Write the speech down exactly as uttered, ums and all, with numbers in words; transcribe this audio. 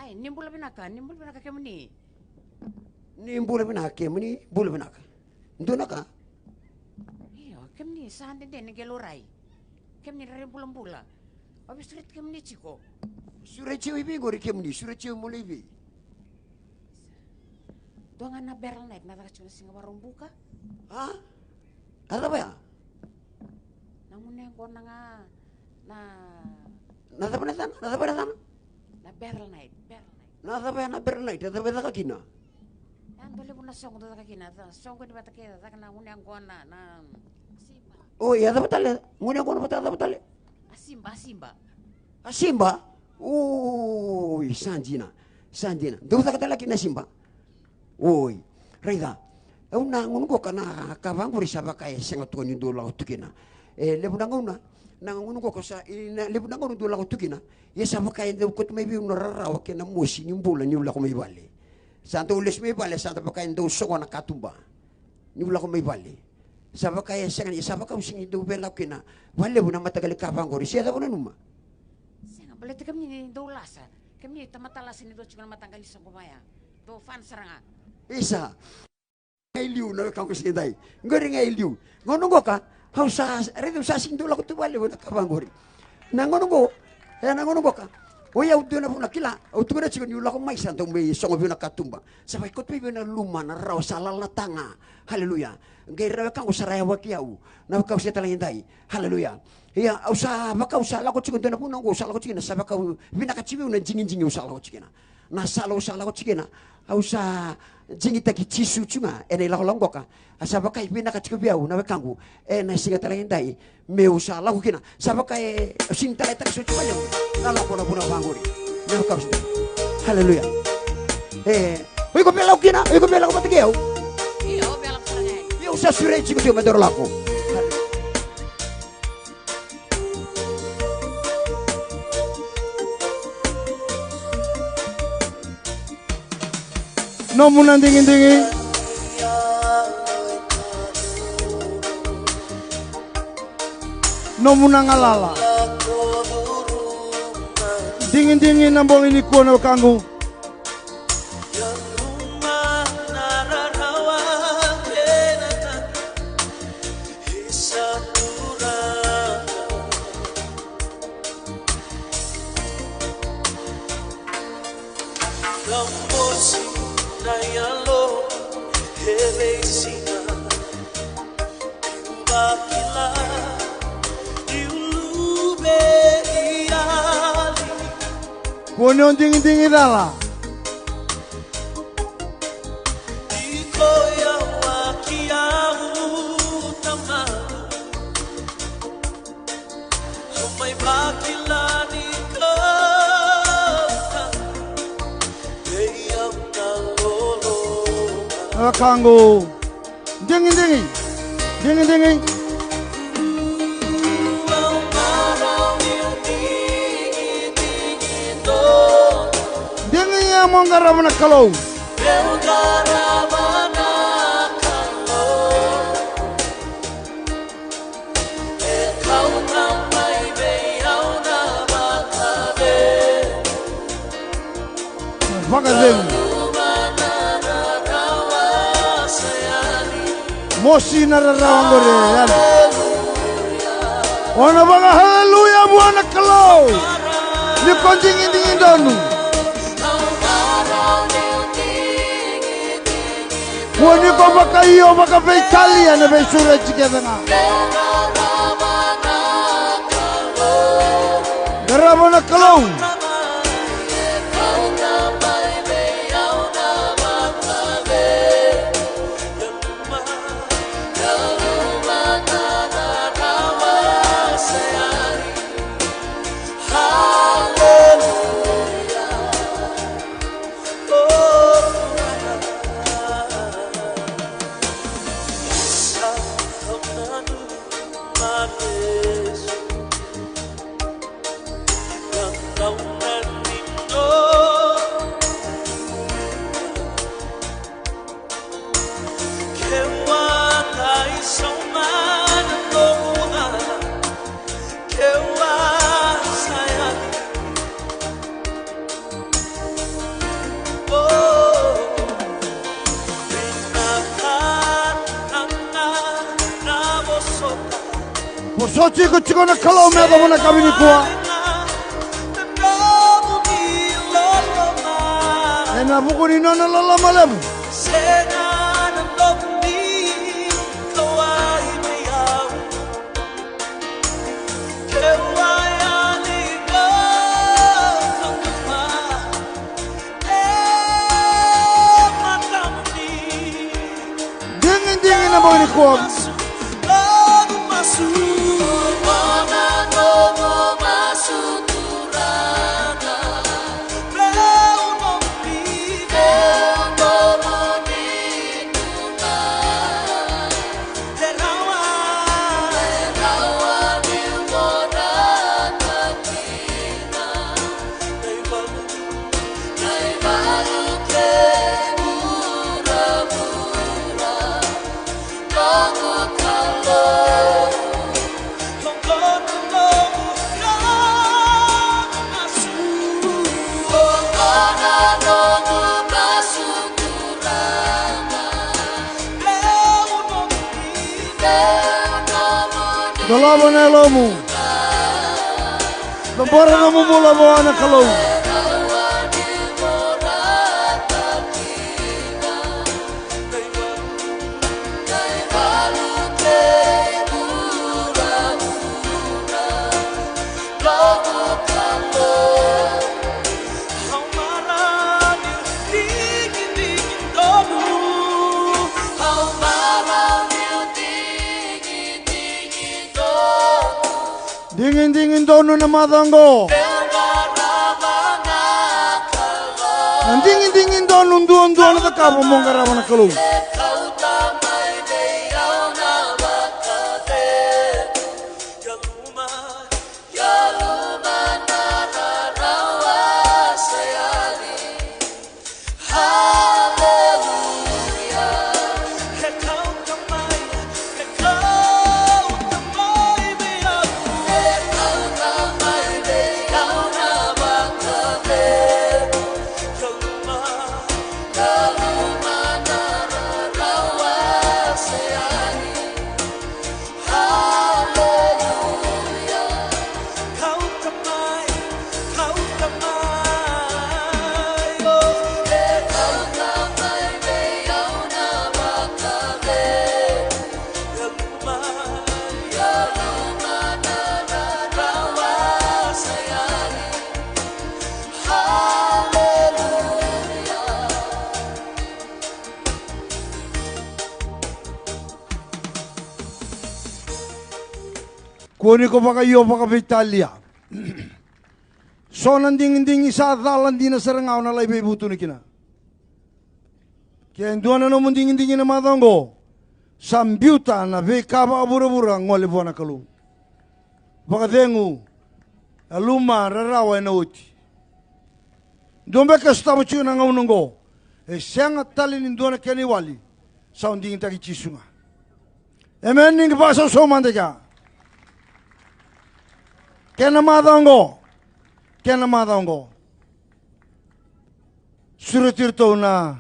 E, ni bula vinaka, ni bula vinaka kemuni. Ni bula vinaka kemuni, bula vinaka. Dua na ka? Io, kemuni sa dede ni qai laurai. Kemuni rairai bulabula. Au via sureti kemuni tiko. Sureti au i vei qori kemuni, sureti au mo lai vei? Dua ga na barrel night na caka tiko na siga Vakaraubuka. A? A cava ya? Na gunu yaqona ga na. Na cava na yacana? Na cava na yacana? Na barrel night, barrel night. Na cava ya na barrel night? A cava e caka kina? Ya dau levu na soqo dau caka kina, ca-, soqo ni vata kei caka na gunu yaqona na. Oi, a cava tale? Gunu yaqona vata a cava tale? A siba, a siba. A siba? Oi, sa dina. Sa dina. Dau caka tale kina a siba. Oi. Raica. Au na gunu qoka na ka vaqori sa vaka e sega toka ni dau lako tu kina. E levu na gauna, na gunu qoka sa, i na levu na gauna dau lako tu kina. Ia sa vaka e dau koto mai vei au na rarawa kei na mosi ni bula niu lako mai vale. Sa dau lesu mai vale, sa dau vaka e dau sogo na katuba. Niu lako mai vale. Sa vaka e sega ni, sa vaka au sega ni dau via lako kina. Valevu na mataqali ka vaqori. Se cava nanuma? Sega, baleta kemuni ni dau lasa. Kemuni tamata lasa ni dau tiko na mataqali soqo vaya. Dau fana sara ga. Isa. Ga i liu na wekaqu siga edai. Qori ga i liu. Gauna qoka, au sa, raica au sa sega ni dau lako tu valevu na ka vaqori. Na gauna qo, e na gauna qoka. Oi au dua na vuna kila, au tukuna tiko niu lako mai sa dau mai sogo vei au na katuba. Sa vaka e koto mai vei au na luma, na rarawa sa lala na taga. Haleluya. Qai ra wekaqu sa ra yavaki au. Na wekaqu siga tale ga edai. Haleluya. Ia, au sa vaka au sa lako tiko dua na vuna qo, au sa lako tiko kina, sa vaka au vinaka tiko vei au na digidigi au sa lako tiko kina. Na sala au sa lako tiko kina, au sa digitaki Jisu tiko ga ena ilakolako qoka. A sa vaka e vinaka tiko vei au na wekaqu ena siga tale ga edai, meu sa lako kina. Sa vaka e, au sega ni taleitaka soti valevu na lako na vuna vaqori. Na wekaqu sa. Haleluya. E, o iko via lako kina, o iko via lako vata kei au. Io, au via lako sara ga. Io, au sa sureti iko tiko me daru lako. Haleluya. Nomu na digidigi. Nomu na galala. Digidigi na bogi nikua na wekaqu. Kua ni o digidigi cala. Wekaqu. Digidigi. Digidigi. Digidigi mo qarava na Kalou. Vakacegu. Mosi na rarawa qori e yali. O na vaka haleluya vua na Kalou. Ni ko digidigi donu. Kua ni ko vakaio vakaveitalia na veisureti kece ga. Qarava na Kalou. So tiko tiko na Kalou me yacova na yakavi nikua. Ena vuku ni nona loloma levu. Digidigi na bogi nikua. Dolava na yalomu. Cabora nomu bula vua na Kalou. Digidigi donu na macawa oqo. Na digidigi donu duadua na cakava mo qarava na Kalou. Kua ni ko vakaio vakaveitalia. So na digidigi sa cala dina sara ga o na lai veivutuni kina. Ke dua na nomu digidigi na macawa oqo, sa biuta na veika vakavuravura gole vua na Kalou. Vakacegu, yaluma, rarawa ena oti. Dua beka e sotava tiko na gauna oqo, e sega tale ni dua na kena iwali, sa o digitaki Jisu ga. Emeni, ni qai vakasausau mada kea. Kena macawa oqo. Kena macawa oqo. Sureti iratou na